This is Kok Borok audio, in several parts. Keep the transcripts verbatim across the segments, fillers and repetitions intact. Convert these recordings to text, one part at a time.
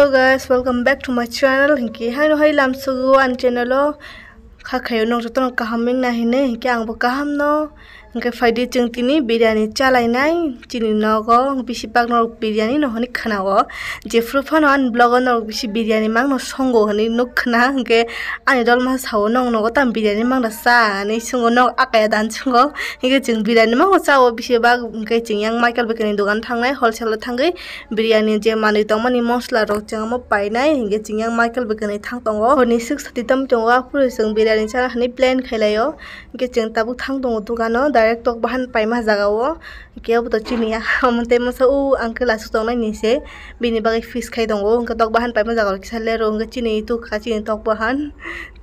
Hello guys, welcome back to my channel. Hinki haino hai lamsugo ani channel o. Kha khayo nong jotono kaham wngna hinwi, hinki angbo kaham no. Hinke phaidi chwng tini biryani chalainai chini nogo, bisi bak norok biryani no hinwi khwnao. Jephru phano ani vlog o norok bisi biryani mangno songo hinwi nuk khna, hinke ani dolma sao nong nogo tam biryani mangno cha hinwi sungo, nok akaya dan sungo. Hinke chwng biryani mangno chao bisi bak, hinke chwng yang Michael bai kani dogan thangnai, wholesale o thangwi biryani je manwi tongmani mosla rok chwng omo painai, hinke chwng yang Michael bai kani thang tongo. Horni six thirty tam tongo, aphuru chwng biryani chana hinwi plan khailaio. Hinke chwng tabuk thang tongo dogano, direct tok bahan paima jaga o. Hinke obo to chini ya, omo tei masa o ang khe lasu tongnai ni se, bini bagwi fish khai tongo. Hinke tok bahan paima jaga o kisa lero, hinke chini tuk kha chini tok bahan.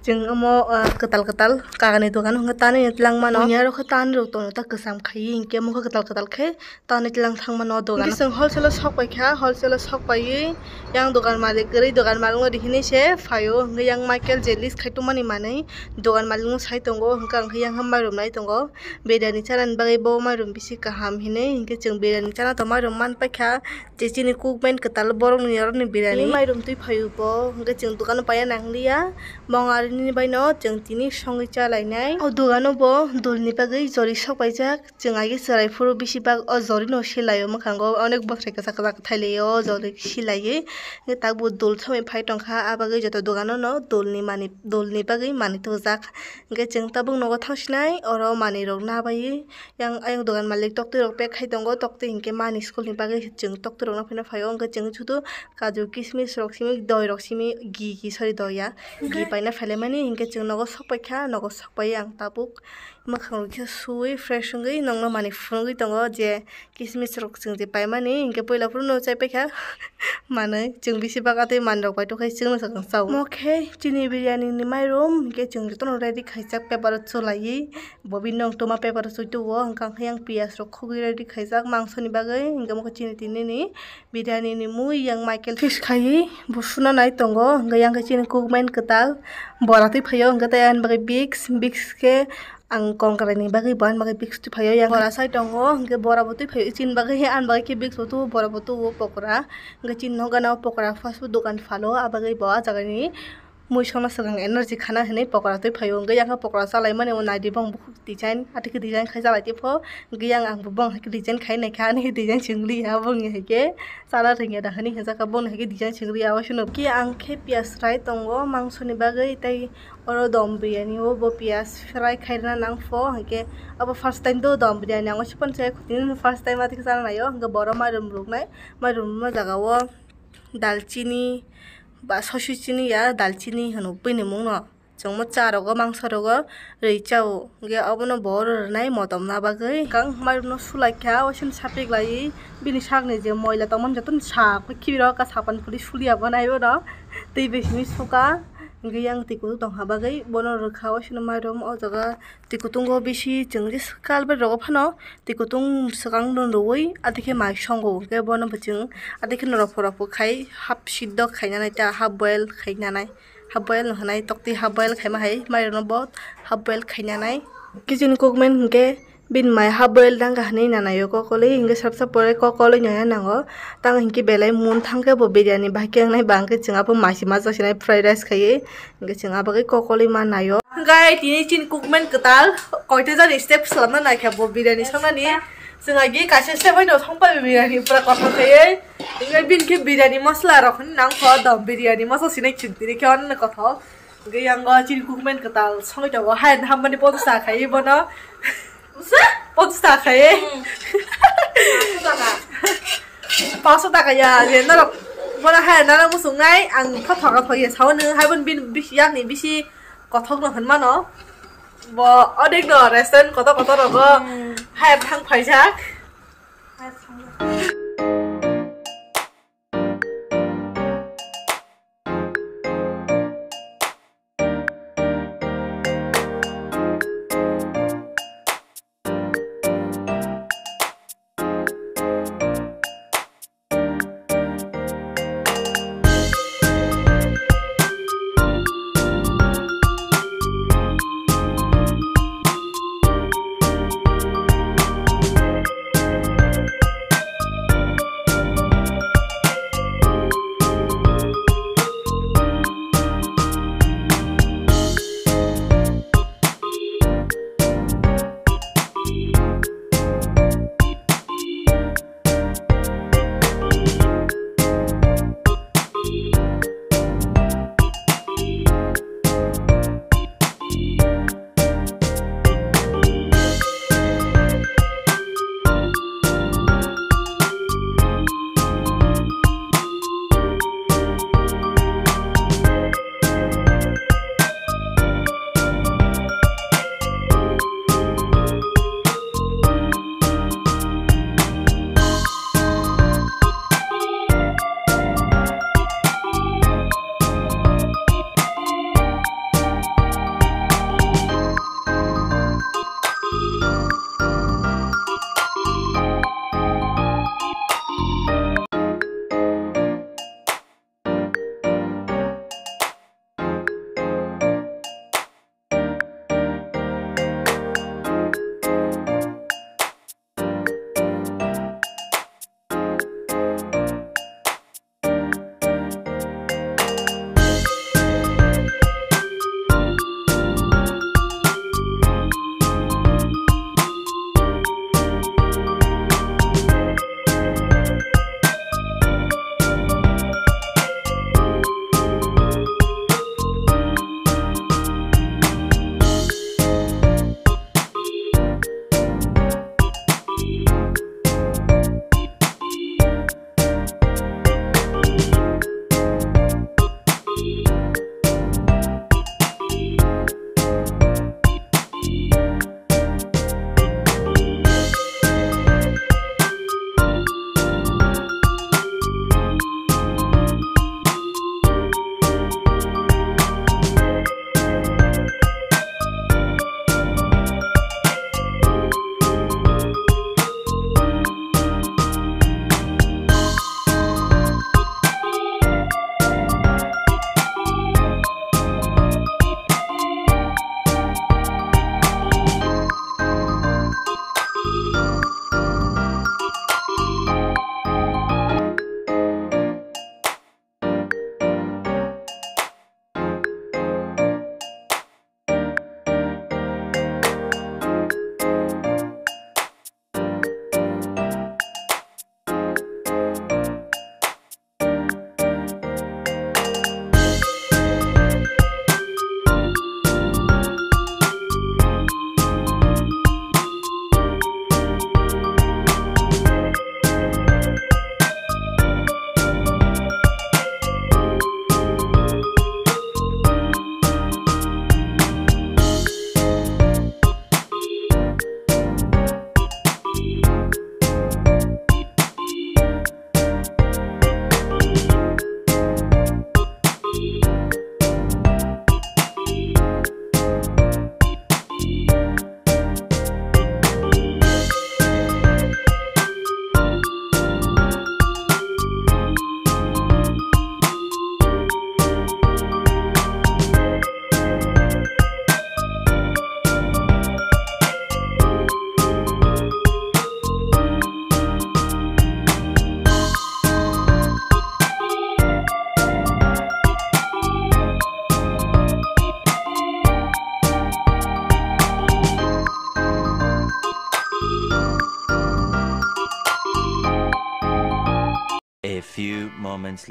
Chwng omo, ah, kwtal kwtal kagani dogan hinke tanwi tlang mano. Buini aro khe tanwi rok tongo ta kwcham khai, hinke mokhe kwtal kwtal khe tanwi tlang thang mano o dogan. Hinke chwng wholesale o sok pai kha, wholesale o sok paiwi yang dogan malik kwrwi dogan malik no rihinwi se phaio. Hinke yang Michael je list khai tongmani manwi dogan malik no sai tongo, hinke ang khe yang mairum nai tongo. Biryani chanani bagwi bo mairum bisi kaham hinwi, hinke chwng biryani chana to mairum man paikha, je chini cookman kwtal borokni oroni biryani. Tini mairum twi phaio bo, hinke chwng dogano paiya nangliya, mong arini baino chwng tini songwi chalainai. O dogano bo dulni bagwi jori sok paijak, chwng agi chwrai phuru bisi bak o jorino silaio mwkhango, onek bwthrai kwchak kwchak thailaio o jori silaiwi, hinke tabuk dul somwi phai tongkha, a bagwi joto dogano no dulni mani, dulni bagwi mani tubujak. Hingke chwng tabuk nogo thangsinai, oro manwi rok nabaiwi yang ayang dogan malik toktwi rok pack khai tongo, toktwi hingke mani school ni bagwi chwng toktwi rok no phano phaio, hingke chwng chutu kaju, kismis rok simi, doi rok simi, gi, gi, sorry, doi ya, gi paina phailaimani, hingke chwng nogo sok paikha, nogo sok pai ang tabuk mwkhang rok khe suwi fresh wngwi nokno manwi phunugwi tongo je, kismis rok chwng je paimani, hingke puila phuru no chai paikha manwi, chwng bisi bak atwi manwi rok bai tongkhe chwngno swkang chao. Omo khe chini biryani ni mairum, hingke chwng jotono ready khaijak paper o chulaiwi, bo bini nong toma paper o chwi tubuo, hwnkha khe yang piyaj rok khugwi ready khaijak mangso ni bagwi, hingke omo khe chini tini ni biryani ni mui yang Michael fish khaiwi bo suna nai tongo, hingke yang khe chini cookman kwtal bora twi phaio, hingke tei ani bagwi Vicks, Vicks khe ang kongkrai ni bagwi bo ani bagwi Vicks twi phaio, yang bora sai tongo, hingke bora bo twi phaio chini bagwi, he ani bagwi khe Vicks bo tubuo, bora bo tubuo pokora, hingke chini nogo gana o pokora fast food dogan phalo, a bagwi bo a jaga ni mui songna swkang energy khana hinwi pokora twi phaio, hingke yang khe pokora chalaimani o naidi bong bukhuk design, atwkhe design khai chalai tei pho, hingke yang ang bo bong hai khe design khai naikha, ani khe design chwng liya bongni hai khe chana rwngya da hinwi hinjak kha, bongni hai khe design chwng liya, waisano khe ang khe piyaj rai tongo mangso ni bagwi tei. Oro dom biryani o bo piyaj fry khairwna nang pho, hinkhe abo first time do dom biryani ang uaisa phano chaya khutini first time atwkhe chana naio, hinkhe borok mairum ruknai, mairum rwma jaga o dalchini ba sosi chini ya, dalchini hino bini mungno chwngmo cha rogo mangso rogo rwi chao, hinkhe obono bo oro rwnai motom na bagwi. Kang mairum no sulai kha, uaisano sapik laiwi bini sakni je moila tongmani jotono sak khibiro ka sapan puri suliya bo naibo no. Twi bai simi suka, hingke yang twi kutung tongkha bagwi bono rwkha, waisano mairum o jaga twi kutungo bisi chwng je kalbari rogo phano twi kutung swkang no rwui adikhe mai songo, hingke bono bo chwng adikhe norok phorok bo khai half siddo khainani ta half boil khainanai, half boil no hwnai toktwi half boil khaima hai mairokno bo half boil khainanai. Kichini cookman hingke bini mai half boil dangka hinui nanaio kokolwi, hingke sabsa pore kokolwi naiya nango. Tamo hingke belai mun thangkhe bo biryani bahai khe wngnai, ba hingke chwng abo masi majak sinai fried rice khaiwi, hingke chwng abo khe kokolwi ma naio. Hingke tini chini cookman kwtal koita jani step swlamna naikha bo biryani songnani. Chwng agi kaisa step haino thangpai biryani pura kothok khaiwi. Hingke bini khe biryani masala rok hinui nangkho, dom biryani masala sinai chwng tini khe ono kothok. Hingke yang o chini cookman kwtal songwi tongo, hai hammani podosa khai bono. Podosa khai. Hmm. Paso taka ya, je norok bono hai nana musungnai, ang kha thoka thoye sao nung, hai bon bin bis-, yakni bisi kothok no hinmano. Bo odek no restaurant kotor kotor rogo. Hmm. Hai thang phaijak.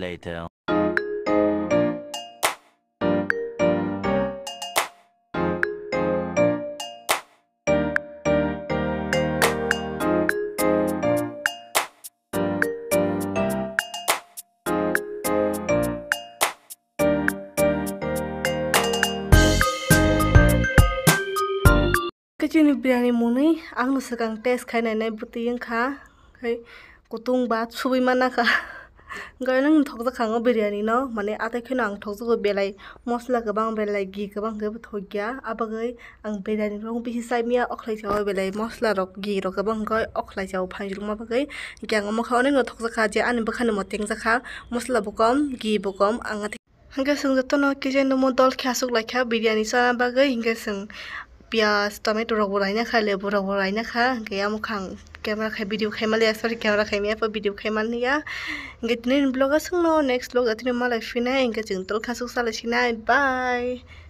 Later. Khe chini biryani mwnwi ang no swkang test khai nainai bwtwi wngkha, khai kutung ba subui mana kha. Hwnkhe nang thokjak kha ang o biryani no, mane atai kheno ang thokjago belai mosla kwbang, belai ghee kwbang khe thokya, abagwi ang biryani rok bisi chai manya, okhlai chao belai mosla rok ghee rok kwbang wngkha, okhlai chao phanjrwkma bagwi. Hwnkhe ang omo kha onek no thokjak kha je ani bwkhani mo tengjak kha, mosla bo kom, ghee bo kom, ang Hwnkhe chwng jotono kisa numo dol khe aswk lai kha biryani chana bagwi, hwnkhe chwng piyaj, tomato rok bo raina kha, lebu rok bo raina kha, hwnkhe amo kha ang camera khai video khai maliya, sorry, camera khai maya pho video khai maliya. Hwnkhe tini ni vlog aswkno, next vlog atini malai phinai, hwnkhe chwng tol kha aswk salai sinai, bye.